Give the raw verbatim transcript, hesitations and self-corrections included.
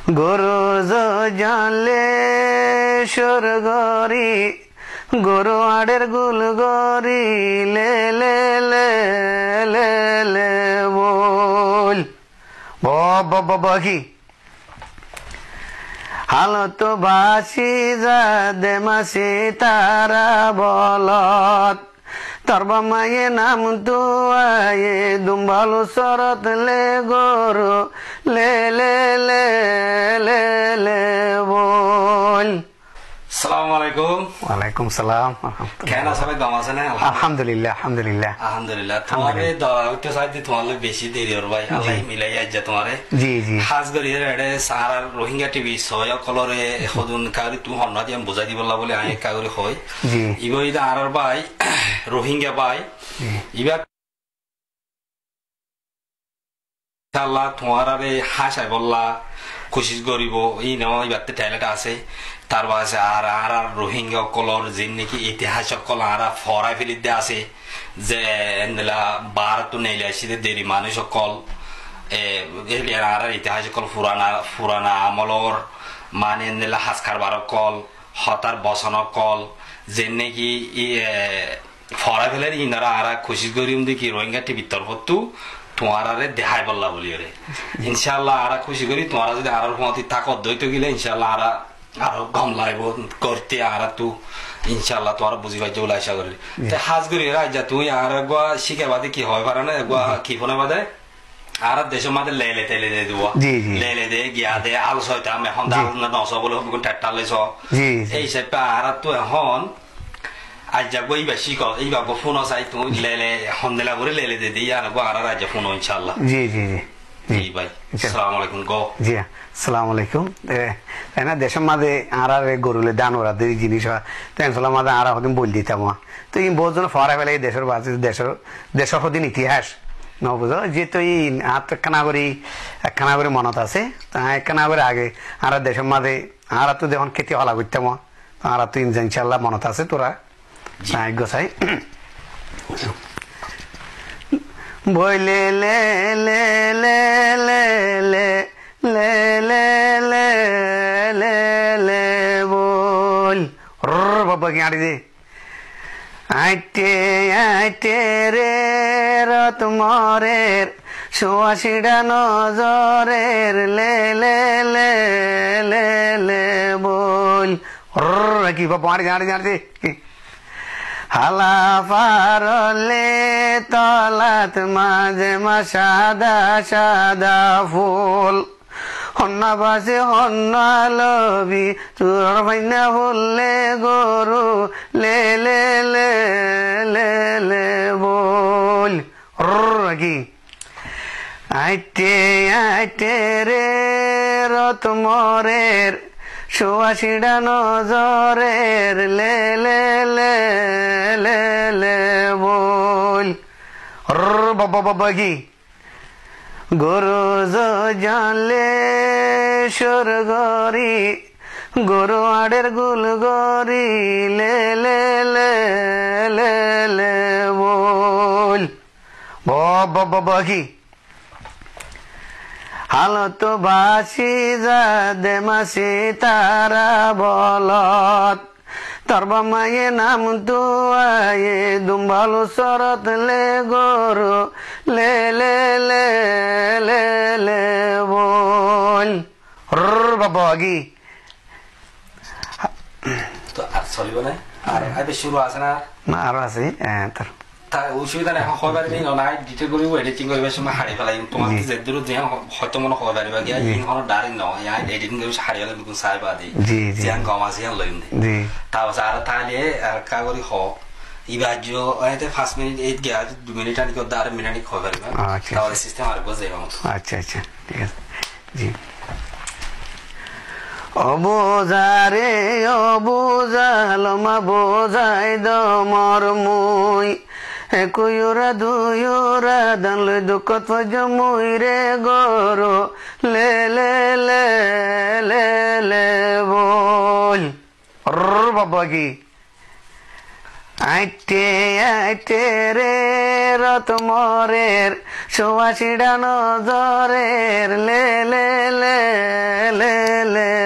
Goru zoi zan le cór gorí, goru añçer gul gorí, le, le, le, le, bóil. Bo, bo, bo, bo, ki? Hálot báci za de maci tara bolot. Tor baf maye nam duwaye dumbal usorot le goru, le, le, le, le, le, bóil. Assalamu alaikum. Walaikum salam. Alhamdulillah. Keén asó bái, gom asó né? Alhamdulillah, alhamdulillah. Alhamdulillah. Tuáñre alhamdulillah. Dóra óito saáidde tuáñr loi beci deri ór bái. Ji. Allah milaiye aijja tuáñre. Ji, ji. Hás gorí ere añárar Rohingya T V sóiya ókkolore hodún kagori tuñí honnúa diyan buzái dibolla bóli añí kagori hoói. Ji. Ibá óilde añárar bái, Rohingya bái. Ji. Ibá Inshallah, tuáñrare háñsaibolla kucíc goríbo, íno ibátte talent asé. Tar bade ar añárar Rohingya ókkolor ziín niki itihas ókkol añára forai felidde asé, ze endilla baárottu neeli aiccé de deri manúic ókkol, e, e, añárar itihas ókkol furana, furana amolor, mani endilla has karbar ókkol, hotár bosón ókkol, zeén niki, i, e, forai feler, ínore añára kucíc goijjum de ki Rohingya T V r torfóttu tuáñrare deháibolla bóli óre. Inshallah, añára kucíc gorí, tuáñra zodi añárar fúañti tákot dóito gile, inshallah, añára aró gom laibo goitté añárattu, inshallah, tuáñra buzí faijjó bóli acá gorí. Te hás gorí ere aijja tuñí añáre eggúa cíkaiba de ki hoói faro né, eggúa ki fúnaiba de? Añárar decór mazé lele tele de dua. Ji, ji. Lele de, giya de, al soitam, ehón de al no só bóli, beggún tettal loi só. Ji, ji. Ei hísabe añárattu ehón aijja goi iba cíko, iba goi fúno sai, tuñí lele, hondilla gorí lele de de, yián goi añárar aijja fúno, inshallah. Ji, ji, ji. Ji, bái. Inshallah. Assalamu alaikum, go. Ji, assalamu alaikum. E, ena decór mazé añárar e goru loi dan ora de jinis, te ensóla mazé añára hodin bóil ditam. Te iín bout zone forai félaiye decór bade, decór, decór hodin itihas. No buzó, zehetu iín añáttu ekkána gorí, ekkána gorí monot asé. Te añí ekkána gorí age añára decór mazé, añárattu zehón kéti hola goittám, añárattu iín inshallah monot asé tura. Ji. Te añí gosái. Bóil le, le, le, bóil. Rrr, baba, ki añçí de. Añçte, añçte re rot morer, suwa siñça nozorer, le, le, le, le, le, bóil. Rrr, ki baba, añçí de, añçí de, añçí de. Hala faror le tolat maze ma sada sada ful. Honna basi honna lobi, turor fainna fulle goru, le, le, le, le, le, bol. Rrr, ki? Aitte, aitte re rot morer, suwa siñça nozorer, le, le, le, le, le, bol. Rrr, baba, baba, ki? Goru zoi janle cur gori, goru añçer gul gori, le, le, le, le, le, bol. Bo, bo, bo, bo, ki? Halot basi za de masi tara bolot. Tor baf maye nam duwaye, dumbal usorot le goru, le, le, le, le, le, bol. Rrr, baba, ki? To ar solibo na? Ar, ar beshi curu ase na? Na, aro ase, e, tor. Ta osubida nai, ehón hoi faribi, no, nai, detail gori editing goribar somoi haçi felaiyum. Tomar ji. Zeddúr ze ho-, hoito mone hoi fariba, giya, ji. Iín hono daring no, iyan editing gori haçi felaiyum, bekkún sai bade. Ji, ji. Ziyan gom ase, iyan loiyum de. Ji. Ta bade aro taile, ar ka gori ho. Iba jo, ete fañs minit, et giya, dui minit ani gori, ar minit ani hoi fariba. Accha, ta bade accha. System ar gori zaiba moto. Accha, accha, thik ase. Ji. Ó buza re, ó buza, loma buzai do mor mui. Ek ura dui ura dan loi dukot foijjum mui re goru. Le, le, le, le, le, bol. Rrr, baba, ki? Aitte, aitte re rot morer, suwa siñça nozorer, le, le, le, le, le